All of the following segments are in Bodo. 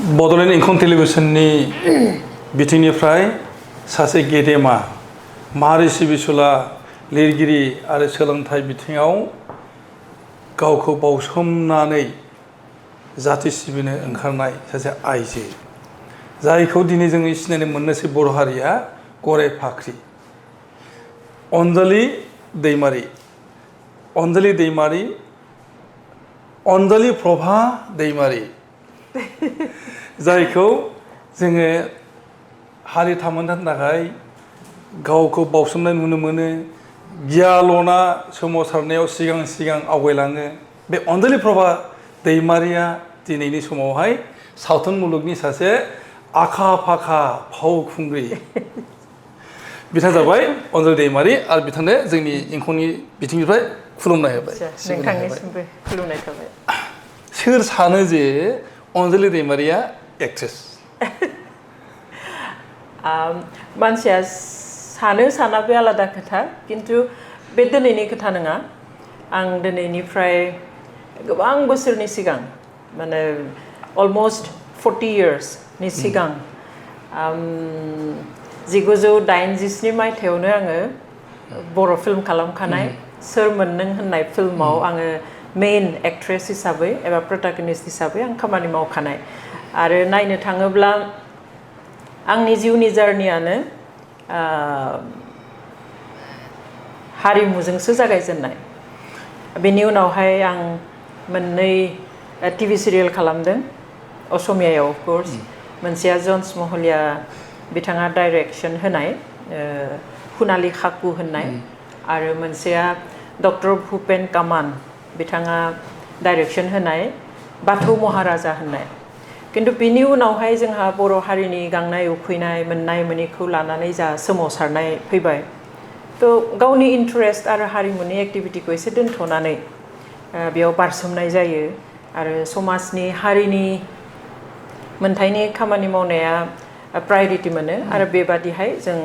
बड'लेण्ड इंखं टेलिभिजननि बिथिंनिफ्राय सासे गेदेमा माहारि सिबिसुला लिरगिरि आरो सोलोंथाइ बिथिङाव गावखौ बावसोमनानै जाथि सिबिनो ओंखारनाय सासे आइजो जायखौ दिनै जों सिनायनो मोननोसै बर' हारिया गराय फाख्रि अनजालि दैमारि अनजालि प्रभा दैमारि जायखौ जोङो हारि थामोनथानि थाखाय गावखौ बावसोमनाय नुनो मोनो गियाल'ना सोमावसारनायाव सिगां आवगायलाङो बे अनजालि प्रभा दैमारिया दिनैनि समावहाय सावथुन मुलुगनि सासे आखा फाखा फावखुंग्रि बिथाङा जाबाय अनजालि दैमारि आरो बिथांनो जोंनि इंखंनि बिथिंनिफ्राय खुलुमनाय होबाय नोंथांनिसिमबो खुलुमनाय थाबाय सोर सानो जे अनजालि दैमारिया एक्ट्रेस मानसिया साना बे आलादा खोथा किन्तु बे दिनैनि खोथा नङा आं दिनैनिफ्राय गोबां बोसोरनि सिगां माने अलमस्ट 40 yearsनि सिगां 1987 मायथाइयावनो आङो बर' फिल्म खालामखानाय सोरमोन नों होननाय फिल्माव आङो मेइन एक्ट्रेस हिसाबै एबा प्रटागनिस्ट हिसाबै आं खामानि मावखानाय आरो नायनो थाङोब्ला आंनि जिउनि जार्नियानो हारिमुजोंसो जागायजेननाय बेनि उनावहाय आं मोननै टिभि सिरियेल खालामदों असमियायाव अफ कोर्स मोनसेया जन्स महलिया बिथाङा डाइरेक्सन होनाय हुनालि खाकु होननाय आरो मोनसेया डक्टर भुपेन कामान बिथाङा डाइरेक्सन होनाय बाथौ महाराजा होननाय किन्तु बिनि उनावहाय जोंहा बर' हारिनि गांनाय उखैनाय मोननाय मोनिखौ लानानै जा सोमावसारनाय फैबाय थ' गावनि इन्टारेस्ट आरो हारिमुनि एक्टिभिटिखौ एसे दोनथ'नानै बेयाव बारसोमनाय जायो आरो समाजनि हारिनि मोनथायनि खामानि मावनाया प्रायरिटि मोनो आरो बेबादिहाय जों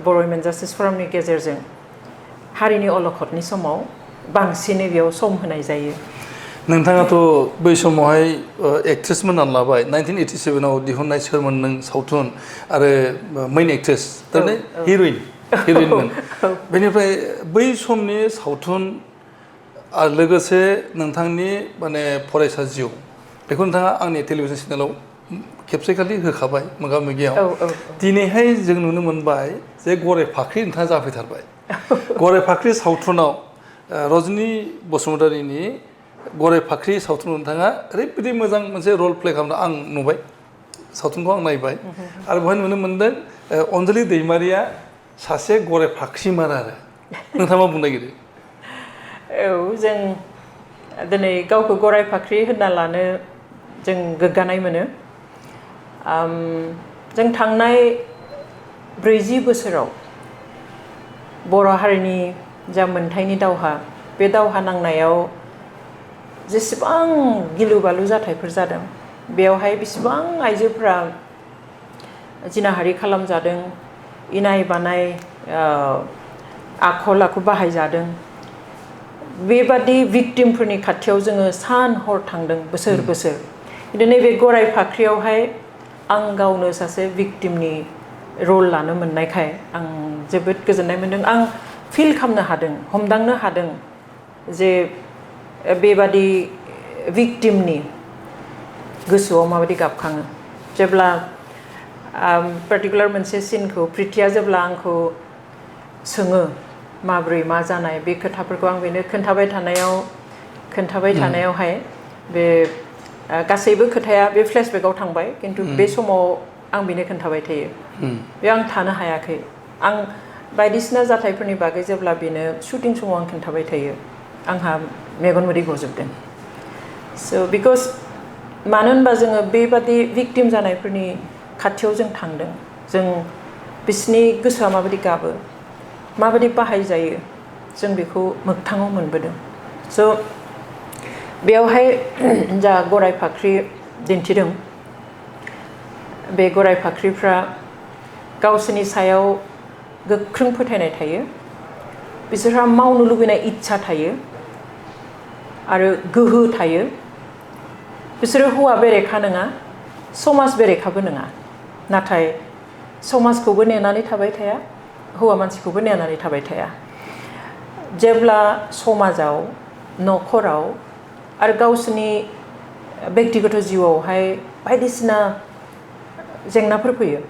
बर' वुमेन जास्टिस फरामनि गेजेरजों हारिनि अलखदनि समाव बांसिनै बेयाव सम होनाय जायो नोंथाङाथ' बै समावहाय एक्ट्रेसमोन होननानै लाबाय 1987 आव दिहुननाय सोरमोन नों सावथुन आरो मेइन एक्ट्रेस थारमाने हिर'इनमोन बेनिफ्राय बै समनि सावथुन आरो लोगोसे नोंथांनि माने फरायसा जिउ बेखौ नोंथाङा आंनि टेलिभिजन चेनेलाव खेबसेखालि होखाबाय मोगा मोगियाव दिनैहाय जों नुनो मोनबाय जे गराय फाख्रि नोंथाङा जाफैथारबाय गराय फाख्रि सावथुनाव रजनी बसुमतारीनि गराय फाख्रि सावथुन नोंथाङा ओरैबायदि मोजां मोनसे रल प्ले खालामदों आं नुबाय सावथुनखौ आं नायबाय आरो बेवहाय नुनो मोनदों अनजालि दैमारिया सासे गराय फाख्रिमोन आरो नोंथाङा मा बुंनो नागिरो औ जों दिनै गावखौ गराय फाख्रि होनना लानो जों गोग्गानाय मोनो जों थांनाय 40 बोसोराव बर' हारिनि जा मोनथायनि दावहा बे दावहा नांनायाव जेसेबां गिलु बालु जाथायफोर जादों बेयावहाय बेसेबां आइजोफोरा जिनाहारि खालामजादों इनाय बानाय आखल आखु बाहायजादों बेबादि भिक्टिमफोरनि खाथियाव जोङो सान हर थांदों बोसोर खिन्थु नैबे गराय फाख्रियावहाय आं गावनो सासे भिक्टिमनि रल लानो मोननायखाय आं जोबोद गोजोननाय मोनदों आं फिल खालामनो हादों हमदांनो हादों जे बेबादि भिक्टिमनि गोसोआव माबायदि गाबखाङो जेब्ला पार्टिकुलार मोनसे सिनखौ प्रिथिया जेब्ला आंखौ सोङो माब्रै मा जानाय बे खोथाफोरखौ आं बेनो खोन्थाबाय थानायावहाय बे गासैबो खोथाया बे फ्लेशबेकआव थांबाय किन्तु बे समाव आं बेनो खोन्थाबाय थायो बे आं थानो हायाखै आं बायदिसिना जाथायफोरनि बागै जेब्ला बेनो शुटिं समाव आं खोन्थाबाय थायो आंहा मेगन मोदै गजोबदों स' बिकज मानो होनबा जोङो बेबादि भिक्टिम जानायफोरनि खाथियाव जों थांदों जों बिसिनि गोसोआ माबायदि गाबो माबायदि बाहायजायो जों बेखौ मोगथाङाव मोनबोदों स' बेयावहाय जा गराय फाख्रि दिन्थिदों बे गराय फाख्रिफ्रा गावसोरनि सायाव गोख्रों फोथायनाय थायो बिसोरहा मावनो लुबैनाय इच्छा थायो आरो गोहो थायो बिसोरो हौवा बेरेखा नङा समाज बेरेखाबो नङा नाथाय समाजखौबो नेनानै थाबाय थाया हौवा मानसिखौबो नेनानै थाबाय थाया जेब्ला समाजाव न'खराव आरो गावसोरनि व्यक्तिगत जिउआवहाय बायदिसिना जेंनाफोर फैयो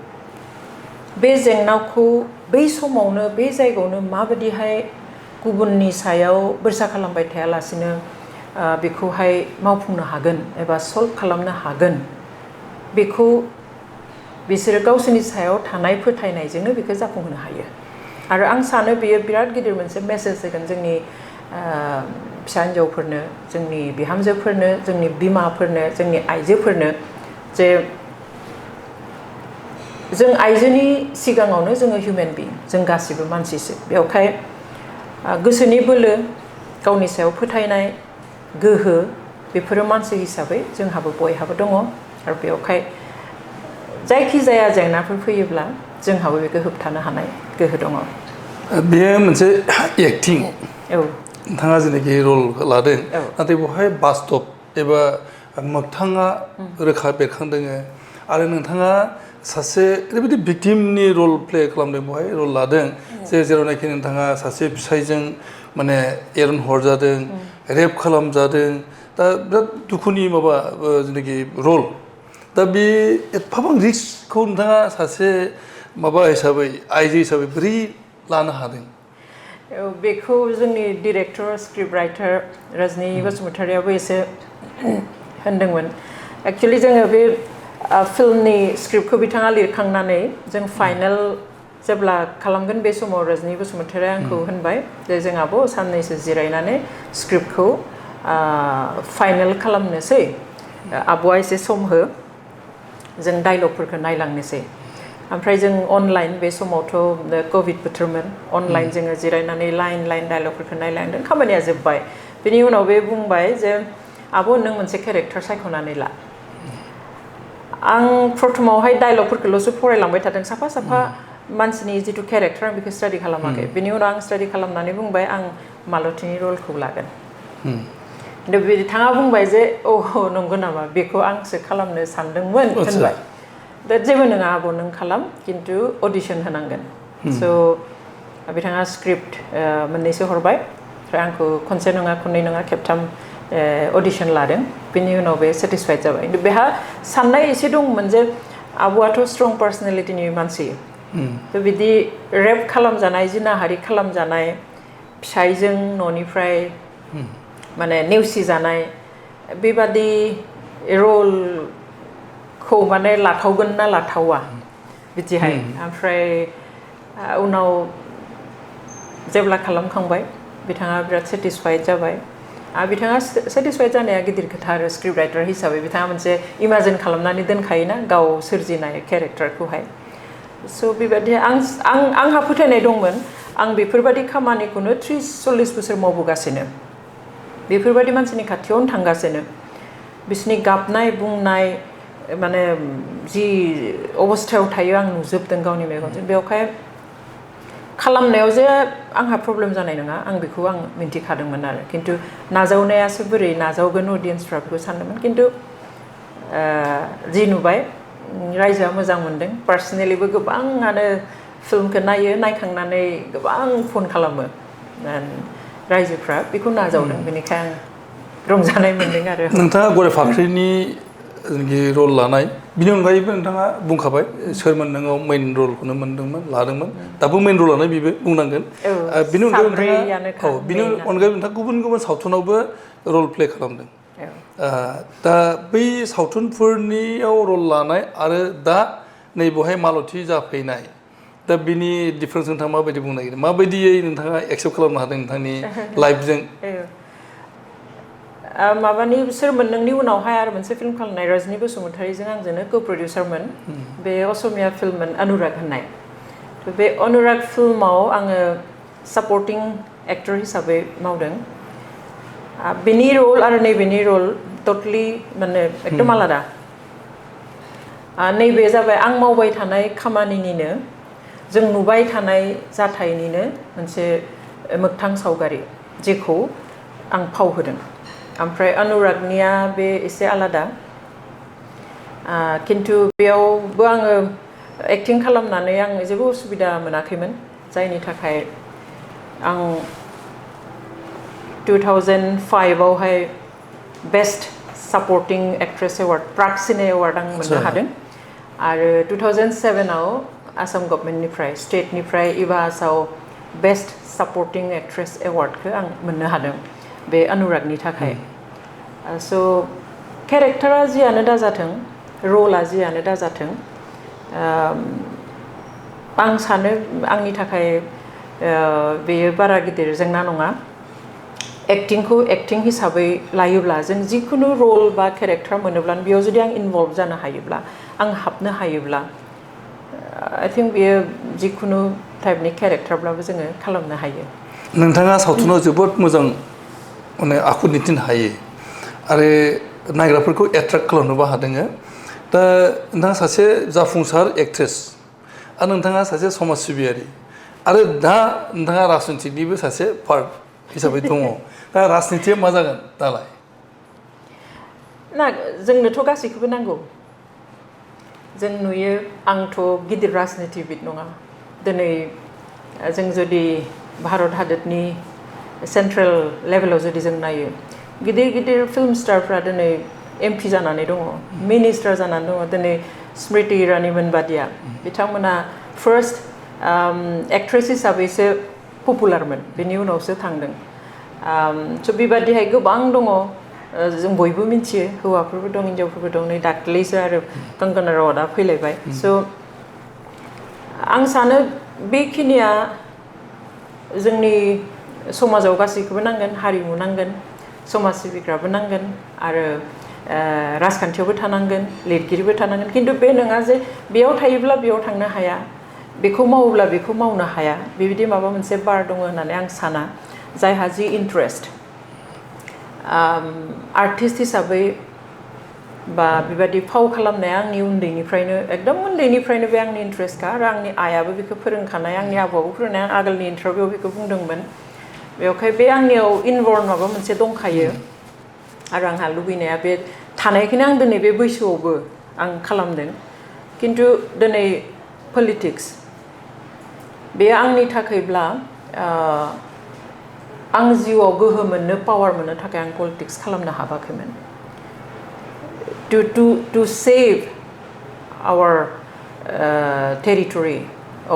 बे जेंनाखौ बै समावनो बे जायगायावनो माबायदिहाय गुबुननि सायाव बोरसा खालामबाय थायालासिनो बेखौहाय मावफुंनो हागोन एबा सल्भ खालामनो हागोन बेखौ बिसोरो गावसोरनि सायाव थानाय फोथायनायजोंनो बेखौ जाफुंहोनो हायो आरो आं सानो बेयो बिराद गिदिर मोनसे मेसेज होगोन जोंनि फिसा हिन्जावफोरनो जोंनि बिहामजोफोरनो जोंनि बिमाफोरनो जोंनि आइजोफोरनो जे जों आइजोनि सिगाङावनो जोङो हिउमेन बिं जों गासिबो मानसिसो बेवहाय गोसोनि बोलो गावनि सायाव फोथायनाय गोहो बेफोरो मानसि हिसाबै जोंहाबो बयहाबो दङ आरो बेवहाय जायखिजाया जेंनाफोर फैयोब्ला जोंहाबो बेखौ होबथानो हानाय गोहो दङ बेयो मोनसे एक्टिं औ नोंथाङा जेनाखि रल लादों नाथाय बेवहाय बास्तब एबा मोगथाङा रोखा बेरखांदों आरो नोंथाङा सासे ओरैबायदि भिक्टिमनि रल प्ले खालामदों बेवहाय रल लादों जेरावनाखि नोंथाङा सासे फिसायजों माने एरन हरजादों रेप खालामजादों दा बिराद दुखुनि माबा जेनाखि रल दा बे एफाबां रिस्कखौ नोंथाङा सासे माबा हिसाबै आइजो हिसाबै बोरै लानो हादों बेखौ जोंनि डिरेक्टर स्क्रिप्ट राइटार रजनि बसुमतारियाबो एसे होनदोंमोन एक्चुअलि जोङो बे फिल्मनि स्क्रिप्टखौ बिथाङा लिरखांनानै जों फाइनेल जेब्ला खालामगोन बे समाव रजनि बसुमतारिया आंखौ होनबाय जे जों आब' साननैसो जिरायनानै स्क्रिप्टखौ फाइनेल खालामनोसै आब'आ एसे सम हो जों डायलगफोरखौ नायलांनोसै ओमफ्राय जों अनलाइन बे समावथ' कभिड बोथोरमोन अनलाइन जोङो जिरायनानै लाइन डायलगफोरखौ नायलांदों खामानिया जोब्बाय बिनि उनाव बे बुंबाय जे आब' नों मोनसे केरेक्टार सायख'नानै ला आं प्रथमावहाय डायलगफोरखौल'सो फरायलांबाय थादों साफा साफा मानसिनि जिथु केरेक्टार आं बेखौ स्टाडि खालामाखै बिनि उनाव आं स्टाडि खालामनानै बुंबाय आं मालतीनि रलखौ लागोन खिन्थु बिथाङा बुंबाय जे नंगौ नामा बेखौ आंसो खालामनो सानदोंमोन होनबाय दा जेबो नङा आब' नों खालाम खिन्थु अडिसन होनांगोन स' बिथाङा स्क्रिप्ट मोननैसो हरबाय ओमफ्राय आंखौ खनसे नङा खननै नङा खेबथाम अडिसन लादों बिनि उनाव बे सेटिसफाइड जाबाय खिन्थु बेहा साननाय एसे दंमोन जे आब'आथ' स्ट्रं पार्सनेलिटिनि मानसि थ' बिदि रेप खालामजानाय जिनाहारि खालामजानाय फिसायजों न'निफ्राय माने नेवसिजानाय बेबादि रलखौ माने लाथावगोन ना लाथावा बिदिहाय ओमफ्राय उनाव जेब्ला खालामखांबाय बिथाङा बिराद सेटिसफाइड जाबाय आरो बिथाङा सेटिसफाइड जानाया गिदिर खोथा आरो स्क्रिप्ट राइटार हिसाबै बिथाङा मोनसे इमाजिन खालामनानै दोनखायोना गाव सोरजिनाय केरेक्टारखौहाय स' बेबायदि आंहा फोथायनाय दंमोन आं बेफोरबायदि खामानिखौनो 30-40 बोसोर मावबोगासिनो बेफोरबायदि मानसिनि खाथियावनो थांगासिनो बिसोरनि गाबनाय बुंनाय माने जि अबस्थायाव थायो आं नुजोबदों गावनि मेगनजों बेवहाय खालामनायाव जे आंहा प्रब्लेम जानाय नङा आं बेखौ आं मिन्थिखादोंमोन आरो खिन्थु नाजावनायासो बोरै नाजावगोन अडियन्सफ्रा बेखौ सानदोंमोन खिन्थु जि नुबाय रायजोआ मोजां मोनदों पार्सनेलिबो गोबाङानो फिल्मखौ नायखांनानै गोबां फन खालामो रायजोफ्रा बेखौ नाजावदों बेनिखायनो आं रंजानाय मोनदों आरो नोंथाङा गराय फाख्रिनि रल लानाय बिनि अनगायैबो नोंथाङा बुंखाबाय सोरमोन नोङो मेइन रलखौनो लादोंमोन दाबो मेइन रलानो बेबो बुंनांगोन बिनि अनगायै बिनि अनगायै नोंथाङा गुबुन गुबुन सावथुनावबो रल प्ले खालामदों दा बै सावथुनफोरनियाव रल लानाय आरो दा नैबेवहाय मालती जाफैनाय दा बिनि डिफारेन्स नोंथाङा माबायदि बुंनो नागिरदों माबायदियै नोंथाङा एक्सेप्ट खालामनो हादों नोंथांनि लाइफजों माबानि सोरमोन नोंनि उनावहाय आरो मोनसे फिल्म खालामनाय रजनि बसुमतारिजों आंजोंनो को प्रडिउसारमोन बे असमिया फिल्ममोन अनुराग होननाय बे अनुराग फिल्माव आङो सापर्टिं एक्टर हिसाबै मावदों बेनि रल आरो नैबेनि रल टटलि माने एकदम आलादा नैबे जाबाय आं मावबाय थानाय खामानिनिनो जों नुबाय थानाय जाथायनिनो मोनसे मोगथां सावगारि जेखौ आं फाव होदों ओमफ्राय अनुरागनिया बे एसे आलादा खिन्थु बेयावबो आङो एक्टिं खालामनानै आं जेबो उसुबिदा मोनाखैमोन जायनि थाखाय आं 2005 आवहाय बेस्ट सापर्टिं एक्ट्रेस एवार्ड प्राग सिने एवार्ड आं मोननो हादों आरो 2007 आव आसाम गभर्नमेन्टनिफ्राय स्टेटनिफ्राय इबासाव बेस्ट सापर्टिं एक्ट्रेस एवार्डखौ आं मोननो हादों बे अनुरागनि थाखाय स' केरेक्टारा जियानो दाजाथों रला जियानो दाजाथों आं सानो आंनि थाखाय बेयो बारा गिदिर जेंना नङा एक्टिंखौ एक्टिं हिसाबै लायोब्ला जों जिखुनु रल बा केरेक्टार मोनोब्ला बेयाव जुदि आं इनभल्भ जानो हायोब्ला आं हाबनो हायोब्ला आई थिंक बेयो जिखुनु टाइपनि केरेक्टारब्लाबो जोङो खालामनो हायो नोंथाङा सावथुनाव जोबोद मोजां माने आखु दिन्थिनो हायो आरो नायग्राफोरखौ एट्राक्ट खालामनोबो हादों दा नोंथाङा सासे जाफुंसार एक्ट्रेस आरो नोंथाङा सासे समाज सिबियारि आरो दा नोंथाङा राजनितिनिबो सासे पार्ट हिसाबै दङ दा राजनितिया मा जागोन दालाय ना जोंनोथ' गासैखौबो नांगौ जों नुयो आंथ' गिदिर राजनितिबिद नङा दिनै जों जुदि भारत हादरनि सेन्ट्रेल लेभेलाव जुदि जों नायो गिदिर गिदिर फिल्म स्टारफ्रा दिनै एमपि जानानै दङ मिनिस्टार जानानै दङ दिनै स्मृति इरानिमोन बादिया बिथांमोना फार्स्ट एक्ट्रेस हिसाबैसो पपुलारमोन बेनि उनावसो थांदों स' बेबादिहाय गोबां दङ जों बयबो मिथियो हौवाफोरबो दं हिन्जावफोरबो दं नै दाख्लैसो आरो कंगना रावतआ फैलायबाय स' आं सानो बेखिनिया जोंनि समाजाव गासैखौबो नांगोन हारिमु नांगोन समाज सिबिग्राबो नांगोन आरो राजखान्थियावबो थानांगोन लिरगिरिबो थानांगोन खिन्थु बे नङा जे बेयाव थायोब्ला बेयाव थांनो हाया बेखौ मावोब्ला बेखौ मावनो हाया बेबायदि माबा मोनसे बार दङ होननानै आं साना जायहा जि इन्ट्रेस्ट आर्टिस्ट हिसाबै बा बेबायदि फाव खालामनाया आंनि उन्दैनिफ्रायनो एकदम उन्दैनिफ्रायनो बे आंनि इन्ट्रेस्टखा आरो आंनि आइयाबो बेखौ फोरोंखानाय आंनि आबौआबो फोरोंनाय आं आगोलनि इन्टारभिउआव बेखौ बुंदोंमोन बेवहाय बे आंनियाव इनबर्न माबा मोनसे दंखायो आरो आंहा लुबैनाया बे थानायखायनो आं दिनै बे बैसोआवबो आं खालामदों खिन्थु दिनै पलिटिक्स बे आंनि थाखायब्ला आं जिउआव गोहो मोननो पावार मोननो थाखाय आं पलिटिक्स खालामनो हाबाखैमोन to save our territory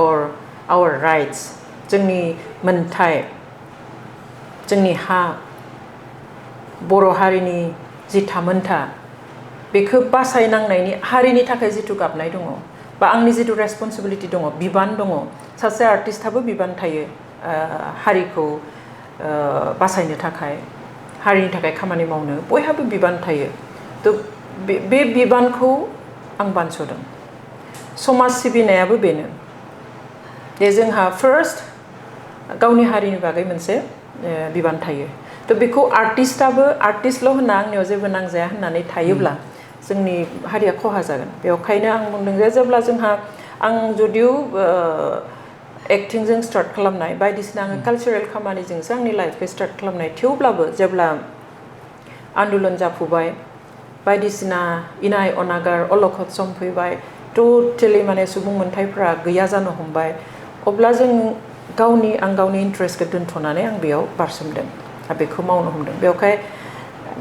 or our rights जोंनि मोनथाय जोंनि हा बर' हारिनि जि थामोनथा बेखौ बासायनांनायनि हारिनि थाखाय जिथु गाबनाय दङ बा आंनि जिथु रेसपन्सिबिलिटि दङ बिबान दङ सासे आर्टिस्टआबो बिबान थायो हारिखौ बासायनो थाखाय हारिनि थाखाय खामानि मावनो बयहाबो बिबान थायो थ' बे बिबानखौ आं बानस'दों समाज सिबिनायाबो बेनो जे जोंहा फार्स्ट गावनि हारिनि बागै मोनसे बिबान थायो थ' बेखौ आर्टिस्टआबो आर्टिस्टल' होनना आंनियाव जेबो नांजाया होननानै थायोब्ला जोंनि हारिया खहा जागोन बेवखायनो आं बुंदों जे जेब्ला जोंहा आं जुदिउ एक्टिंजों स्टार्ट खालामनाय बायदिसिना आङो कालचारेल खामानिजोंसो आंनि लाइफखौ स्टार्ट खालामनाय थेवब्लाबो जेब्ला आन्दलन जाफुबाय बायदिसिना इनाय अनागार अलखद सम फैबाय टटेलि माने सुबुं मोनथायफ्रा गैया जानो हमबाय अब्ला जों आं गावनि इन्ट्रेस्टखौ दोनथ'नानै आं बेयाव बारसोमदों बेखौ मावनो हमदों बेवहाय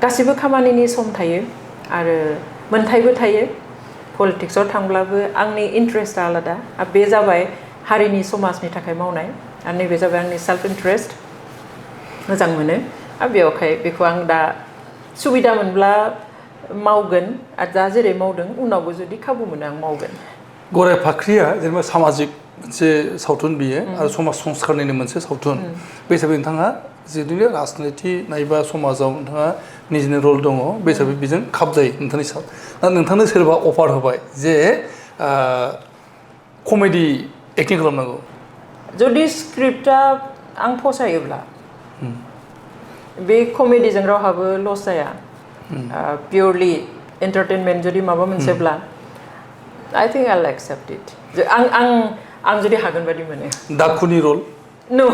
गासिबो खामानिनि सम थायो आरो मोनथायबो थायो पलिटिक्सआव थांब्लाबो आंनि इन्ट्रेस्टआ आलादा बे जाबाय हारिनि समाजनि थाखाय मावनाय आरो नैबे जाबाय आंनि सेल्फ इन्ट्रेस्ट मोजां मोनो आरो बेवहाय बेखौ आं दा सुबिदा मोनब्ला मावगोन आरो दा जेरै मावदों उनावबो जुदि खाबु मोनो आं मावगोन गराय फाख्रिया जेनेबा सामाजिक मोनसे सावथुन बियो आरो समाज संस्कारनिनो मोनसे सावथुन बे हिसाबै नोंथाङा जिथुनि राजनिति नायबा समाजाव नोंथाङा निजिनि रल दङ बे हिसाबै बेजों खाबजायो नोंथांनि सायाव दा नोंथांनो सोरबा अफार होबाय जे कमेडि एक्टिं खालामनांगौ जुदि स्क्रिप्टआ आं फसायोब्ला बे कमेडिजों रावहाबो लस जाया पियरलि एन्टारटेनमेन्ट जुदि माबा मोनसेब्ला I think I'll accept it आं जुदि हागोन बादि मोनो दाखुनि रल नो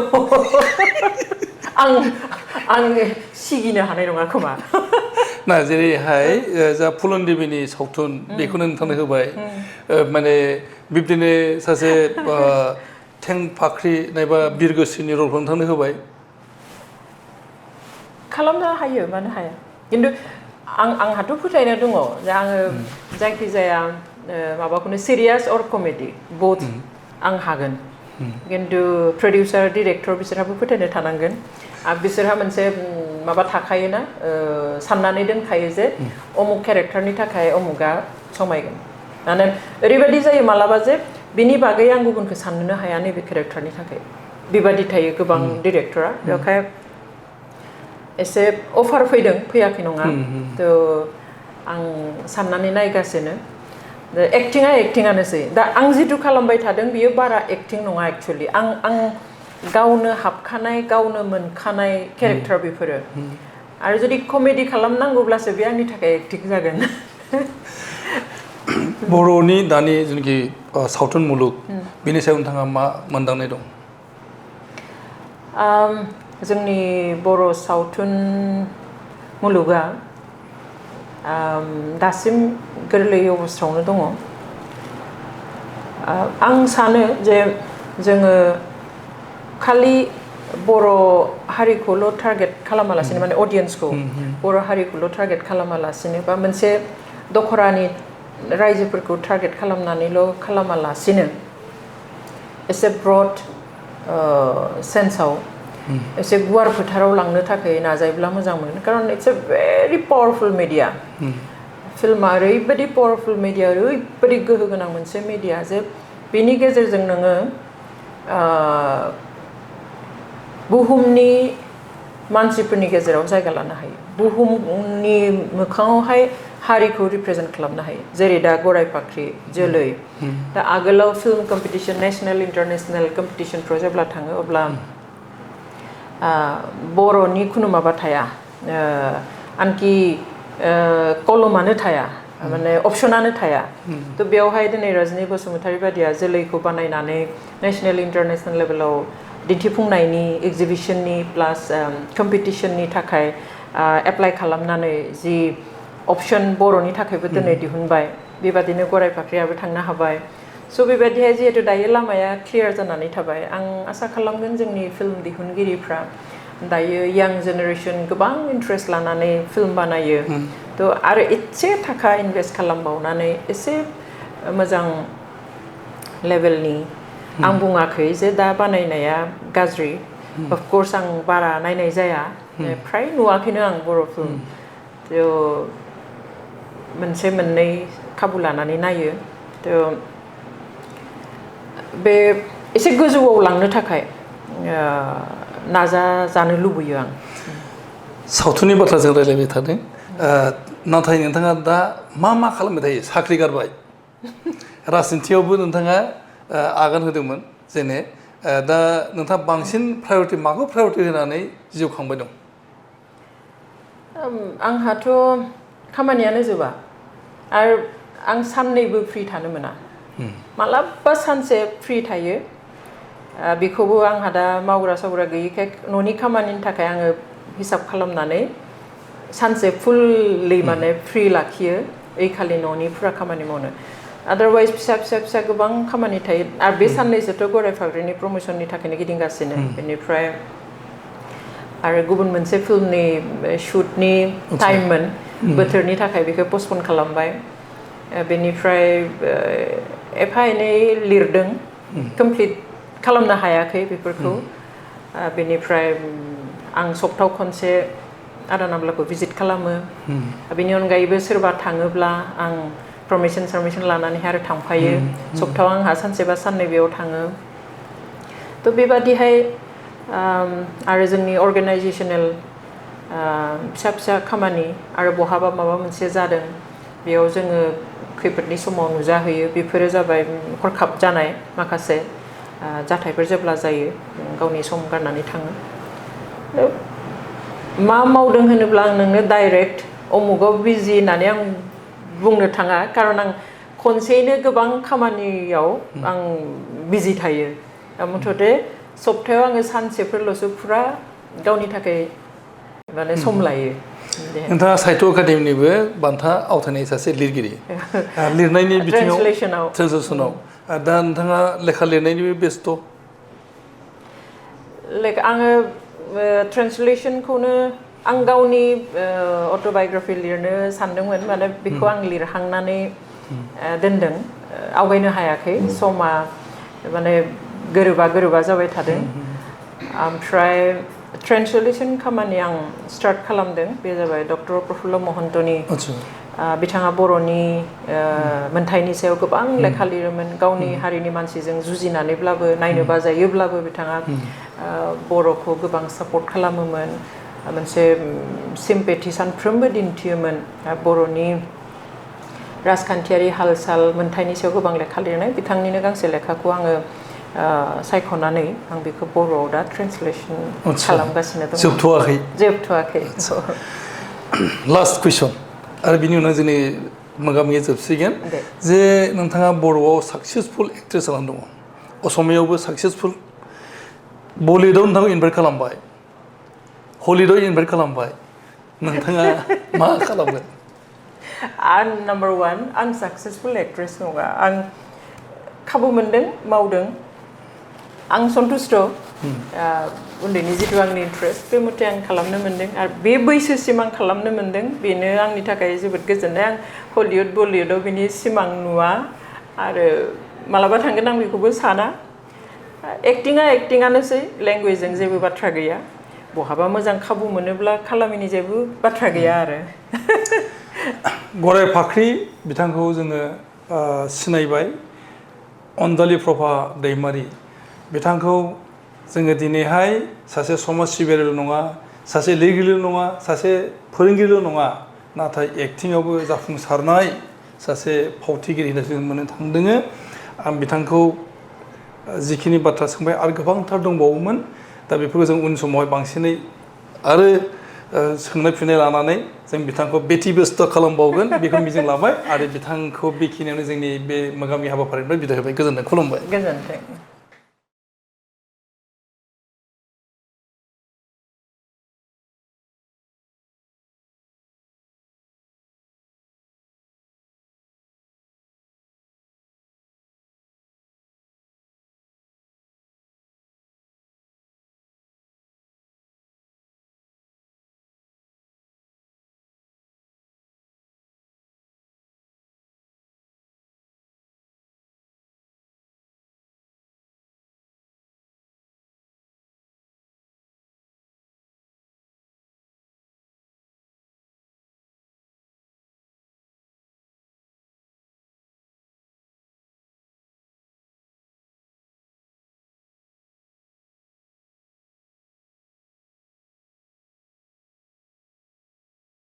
आं सिगिनो हानाय नङा खोमा ना जेरैहाय जा फुलन देबीनि सावथुन बेखौनो नोंथांनो होबाय माने बिब्दिनो सासे थें फाख्रि नायबा बिरगोस्रिनि रलखौ नोंथांनो होबाय खालामनो हायो मानो हाया खिन्थु आंहाथ' फोथायनाय दङ जे आङो जायखिजाया माबाखौनो सिरियास अर कमेडि बोथ आं हागोन खिन्थु प्रडिउसार डिरेक्टर बिसोरहाबो फोथायनाय थानांगोन आरो बिसोरहा मोनसे माबा थाखायोना साननानै दोनखायो जे अमुक केरेक्टारनि थाखाय अमुकआ समायगोन माने ओरैबायदि जायो मालाबा जे बिनि बागै आं गुबुनखौ साननोनो हाया नैबे केरेक्टारनि थाखाय बेबादि थायो गोबां डिरेक्टरा बेवहाय एसे अफार फैदों फैयाखै नङा थ' आं साननानै नायगासिनो एक्टिङा एक्टिङानोसै दा आं जिथु खालामबाय थादों बियो बारा एक्टिं नङा एक्सुवेलि आं गावनो हाबखानाय गावनो मोनखानाय केरेक्टार बेफोरो आरो जुदि कमेडि खालामनांगौब्लासो बे आंनि थाखाय एक्टिं जागोन बर'नि दानि जेनाखि सावथुन मुलुग बेनि सायाव नोंथाङा मा मोनदांनाय दं जोंनि बर' सावथुन मुलुगा दासिम गोरलै अबस्थायावनो दङ आं सानो जे जोङो खालि बर' हारिखौल' टारगेट खालामालासिनो माने अडियन्सखौ बर' हारिखौल' टारगेट खालामालासिनो बा मोनसे दखरानि रायजोफोरखौ टारगेट खालामालासिनो एसे ब्रड सेन्सआव एसे गुवार फोथाराव लांनो थाखाय नाजायोब्ला मोजां मोनो खारन it's a very powerful media फिल्मा ओरैबायदि पावारफुल मिडिया ओरैबायदि गोहो गोनां मोनसे मिडिया जे बेनि गेजेरजों नोङो बुहुमनि मानसिफोरनि गेजेराव जायगा लानो हायो बुहुमनि मोखाङावहाय हारिखौ रिप्रेजेन्ट खालामनो हायो जेरै दा गराय फाख्रि जोलै दा आगोलाव फिल्म कम्पिटिसन नेसनेल इन्टारनेसनेल कम्पिटिसनफ्राव जेब्ला थाङो अब्ला बर'नि खुनु माबा थाया आनखि कलमानो थाया माने अपसनानो थाया थ' बेवहाय दिनै रजनी बसुमतारी बादिया जोलैखौ बानायनानै नेसनेल इन्टारनेसनेल लेभेलाव दिन्थिफुंनायनि एग्जिबिसननि प्लास कम्पिटिसननि थाखाय एप्लाइ खालामनानै जि अपसन बर'नि थाखायबो दिनै दिहुनबाय बेबादिनो गराय फाख्रियाबो थांनो हाबाय स' बेबायदिहाय जिहेतु दायो लामाया क्लियार जानानै थाबाय आं आसा खालामगोन जोंनि फिल्म दिहुनगिरिफ्रा दायो यां जेनेरेसन गोबां इन्ट्रेस्ट लानानै फिल्म बानायो थ' आरो एसे थाखा इनभेस्ट खालामबावनानै एसे मोजां लेभेलनि आं बुङाखै जे दा बानायनाया गाज्रि अफकर्स आं बारा नायनाय जाया फ्राय नुवाखैनो आं बर' फिल्म थ' मोनसे मोननै खाबु लानानै नायो थ' बे एसे गोजौआव लांनो थाखाय नाजाजानो लुबैयो आं सावथुननि बाथ्रा जों रायलायबाय थादों नाथाय नोंथाङा दा मा खालामबाय थायो साख्रि गारबाय राजनितियावबो नोंथाङा आगान होदोंमोन जेने दा नोंथाङा बांसिन प्रायरिटि माखौ प्रायरिटि होनानै जिउ खांबाय दं आंहाथ' खामानियानो जोबा आरो आं साननैबो फ्रि थानो मोना मालाबा सानसे फ्रि थायो बेखौबो आंहा दा मावग्रा सावग्रा गैयिखाय न'नि खामानिनि थाखाय आङो हिसाब खालामनानै सानसे फुल्लि माने फ्रि लाखियो ओइ खालि न'नि फुरा खामानि मावनो आदारवाइज फिसा गोबां खामानि थायो आरो बे साननैसोथ' गराय फाख्रिनि प्रम'सननि थाखायनो गिदिंगासिनो बेनिफ्राय आरो गुबुन मोनसे फिल्मनि शुटनि टाइममोन बोथोरनि थाखाय बेखौ पस्टपन खालामबाय बेनिफ्राय एफा एनै लिरदों कमप्लिट खालामनो हायाखै बेफोरखौ बेनिफ्राय आं सप्तायाव खनसे आदा नाम्लाखौ भिजिट खालामो बेनि अनगायैबो सोरबा थाङोब्ला आं पारमिसन लानानैहाय आरो थांफायो सप्तायाव आंहा सानसे बा साननै बेयाव थाङो थ' बेबादिहाय आरो जोंनि अर्गेनाइजेसनेल फिसा खामानि आरो बहाबा माबा मोनसे जादों बेयाव जोङो खैफोदनि समाव नुजाहैयो बेफोरो जाबाय हरखाब जानाय माखासे जाथायफोर जेब्ला जायो गावनि सम गारनानै थाङो मा मावदों होनोब्ला आं नोंनो डाइरेक्ट अमुगाव बिजि होननानै आं बुंनो थाङा खारन आं खनसेयैनो गोबां खामानियाव आं बिजि थायो मथथे सप्तायाव आङो सानसेफोरल'सो फुरा गावनि थाखाय माने सम लायो नोंथाङा साहित्य एकाडेमिनिबो बान्था आवथायनाय सासे लिरगिरि लिरनायनि बिथिङाव ट्रेन्सलेसनाव दा नोंथाङा लेखा लिरनायनिबो बेस्थ' आङो ट्रेन्सलेसनखौनो आं गावनि अट'बाय'ग्राफि लिरनो सानदोंमोन माने बेखौ आं लिरहांनानै दोनदों आवगायनो हायाखै समा माने गोरोबा जाबाय थादों ओमफ्राय ट्रेन्सलेसन खामानि आं स्टार्ट खालामदों बे जाबाय डक्टर प्रफुल्ल महन्तनि बिथाङा बर'नि मोनथायनि सायाव गोबां लेखा लिरोमोन गावनि हारिनि मानसिजों जुजिनानैब्लाबो नायनो बाजायोब्लाबो बिथाङा बर'खौ गोबां सापर्ट खालामोमोन मोनसे सिम्पेथि सानफ्रोमबो दिन्थियोमोन बर'नि राजखान्थियारि हाल-साल मोनथायनि सायाव गोबां लेखा लिरनाय बिथांनिनो गांसे लेखाखौ आङो सायख'नानै आं बेखौ बर'आव दा ट्रेन्सलेसन खालामगासिनो दं जोबथ'वाखै लास्ट कुइसन आरो बिनि उनाव जोंनि मोगा-मोगि जोबसिगोन जे नोंथाङा बर'आव साक्सेसफुल एक्ट्रेस जानानै दङ असमियावबो साक्सेसफुल बलिउडआव नोंथांखौ इनभाइट खालामबाय हलिउडआव इनभाइट खालामबाय नोंथाङा मा खालामगोन आं नाम्बार वान आं साक्सेसफुल एक्ट्रेस नङा आं खाबु मोनदों मावदों आं सन्तुष्ट उन्दैनि जिथु आंनि इन्ट्रेस्ट बे मथे आं खालामनो मोनदों आरो बे बैसोसिम आं खालामनो मोनदों बेनो आंनि थाखाय जोबोद गोजोननाय आं हलिउड बलिउडआव बिनि सिमां नुवा आरो मालाबा थांगोन आं बेखौबो साना एक्टिङानोसै लेंगुवेजजों जेबो बाथ्रा गैया बहाबा मोजां खाबु मोनोब्ला खालामिनि जेबो बाथ्रा गैया आरो गराय फाख्रि बिथांखौ जोङो सिनायबाय अनजालि प्रभा दैमारि बिथांखौ जोङो दिनैहाय सासे समाज सिबियारिल' नङा सासे लिरगिरिल' नङा सासे फोरोंगिरिल' नङा नाथाय एक्टिङावबो जाफुंसारनाय सासे फावथिगिरि होनना जों मोननो थांदों आं बिथांखौ जिखिनि बाथ्रा सोंबाय आरो गोबांथार दंबावोमोन दा बेफोरखौ जों उन समावहाय बांसिनै आरो सोंनाय फिननाय लानानै जों बिथांखौ बेथि बेस्थ खालामबावगोन बेखौ मिजिं लाबाय आरो बिथांखौ बेखिनियावनो जोंनि बे मोगा-मोगि हाबाफारिनिफ्राय बिदाय होबाय गोजोन्थों खुलुमबाय गोजोन्थों